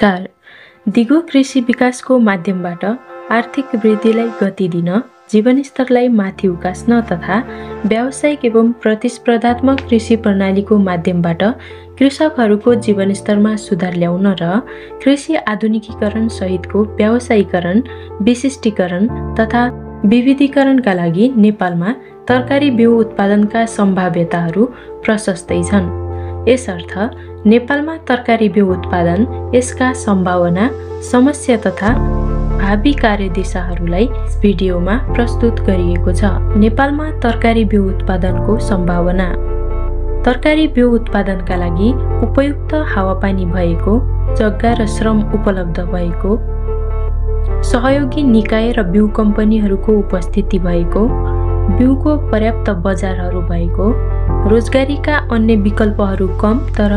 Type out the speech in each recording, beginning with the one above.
नमस्कार। दिगो कृषि विकासको माध्यमबाट आर्थिक वृद्धिलाई गति दिन, जीवनस्तरलाई माथि उकास्न तथा व्यावसायिक एवं प्रतिस्पर्धात्मक कृषि प्रणालीको माध्यमबाट कृषकहरूको जीवनस्तरमा सुधार ल्याउन र कृषि आधुनिकीकरण सहितको व्यावसायीकरण, विशिष्टीकरण तथा विविधीकरणका लागि नेपालमा तरकारी बिउ उत्पादनका सम्भाव्यताहरू प्रशस्तै छन्। यसर्थ नेपालमा तरकारी बिउ उत्पादन, यसका सम्भावना, समस्या तथा भावी कार्यदिशाहरूलाई भिडियोमा प्रस्तुत गरिएको छ। नेपालमा तरकारी बिउ उत्पादनको सम्भावना। तरकारी बिउ उत्पादनका लागि उपयुक्त हावापानी भएको, जग्गा र श्रम उपलब्ध भएको, सहयोगी निकाय र बिउ कम्पनीहरूको उपस्थिति भएको, बिउको पर्याप्त बजारहरू भएको, रोजगारीका अन्य विकल्पहरू कम तर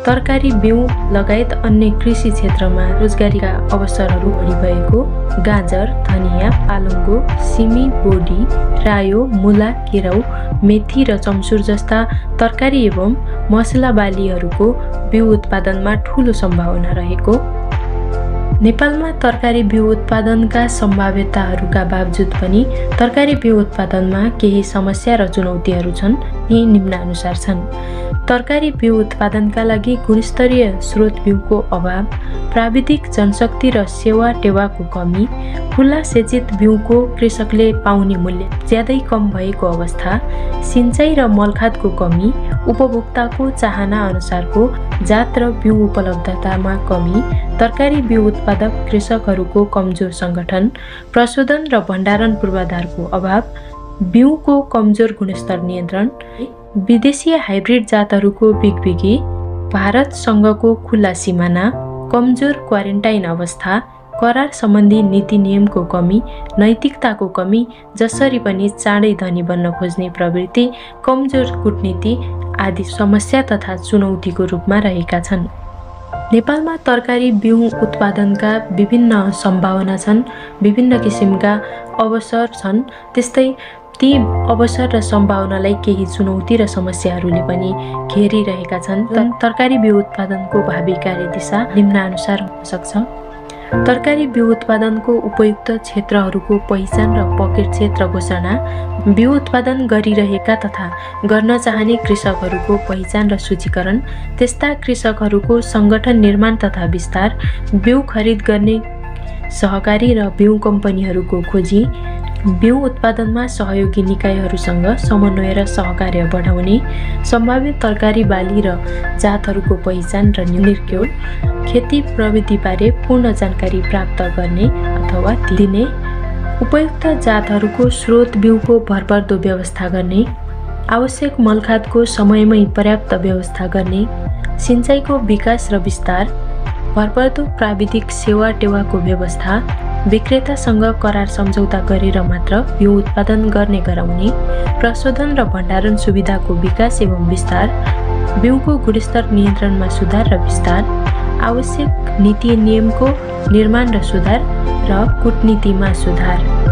तरकारी बिउ लगायत अन्य कृषि क्षेत्रमा रोजगारीका अवसरहरू बढी भएको, गाजर, धनियाँ, पालङ्गो, सिमी, बोडी, रायो, मुला, केराउ, मेथी र चम्सुर जस्ता तरकारी एवं मसला बालीहरूको बिउ उत्पादनमा ठूलो सम्भावना रहेको, नेपालमा तरकारी बिउ उत्पादनका सम्भाव्यताहरूका बावजुद पनि तरकारी बिउ उत्पादनमा केही समस्या र चुनौतीहरू छन्। यी निम्नानुसार छन्। तरकारी बिउ उत्पादनका लागि गुणस्तरीय स्रोत बिउको अभाव, प्राविधिक जनशक्ति र सेवा टेवाको कमी, खुल्ला सेचित बिउको कृषकले पाउने मूल्य ज्यादै कम भएको अवस्था, सिँचाइ र मलखादको कमी, उपभोक्ताको चाहना अनुसारको जात र बिउ उपलब्धतामा कमी, तरकारी बिउ उत्पादक कृषकहरूको कमजोर सङ्गठन, प्रशोधन र भण्डारण पूर्वाधारको अभाव, बिउको कमजोर गुणस्तर नियन्त्रण, विदेशीय हाइब्रिड जातहरूको बिगबिगी, भारतसँगको खुल्ला सिमाना, कमजोर क्वारेन्टाइन अवस्था, करार सम्बन्धी नीति नियमको कमी, नैतिकताको कमी, जसरी पनि चाँडै धनी बन्न खोज्ने प्रवृत्ति, कमजोर कूटनीति आदि समस्या तथा चुनौतीको रूपमा रहेका छन्। नेपालमा तरकारी बिउ उत्पादनका विभिन्न सम्भावना छन्, विभिन्न किसिमका अवसर छन्। त्यस्तै ती अवसर र सम्भावनालाई केही चुनौती र समस्याहरूले पनि घेरिरहेका छन्। तरकारी बिउ उत्पादनको भावी कार्यदिशा निम्नानुसार हुन सक्छ। तरकारी बिउ उत्पादनको उपयुक्त क्षेत्रहरूको पहिचान र पकेट क्षेत्र घोषणा, बिउ उत्पादन गरिरहेका तथा गर्न चाहने कृषकहरूको पहिचान र सूचीकरण, त्यस्ता कृषकहरूको सङ्गठन निर्माण तथा विस्तार, बिउ खरिद गर्ने सहकारी र बिउ कम्पनीहरूको खोजी, बिउ उत्पादनमा सहयोगी निकायहरूसँग समन्वय र सहकार्य बढाउने, सम्भावित तरकारी बाली र जातहरूको पहिचान र निर्क्यौल, खेती प्रविधिबारे पूर्ण जानकारी प्राप्त गर्ने अथवा दिने, उपयुक्त जातहरूको स्रोत बिउको भरपर्दो व्यवस्था गर्ने, आवश्यक मलखादको समयमै पर्याप्त व्यवस्था गर्ने, सिँचाइको विकास र विस्तार, भरपर्दो प्राविधिक सेवा टेवाको व्यवस्था, विक्रेतासँग करार सम्झौता गरेर मात्र बिउ उत्पादन गर्ने गराउने, प्रशोधन र भण्डारण सुविधाको विकास एवं विस्तार, बिउको गुणस्तर नियन्त्रणमा सुधार र विस्तार, आवश्यक नीति नियमको निर्माण र सुधार र कूटनीतिमा सुधार।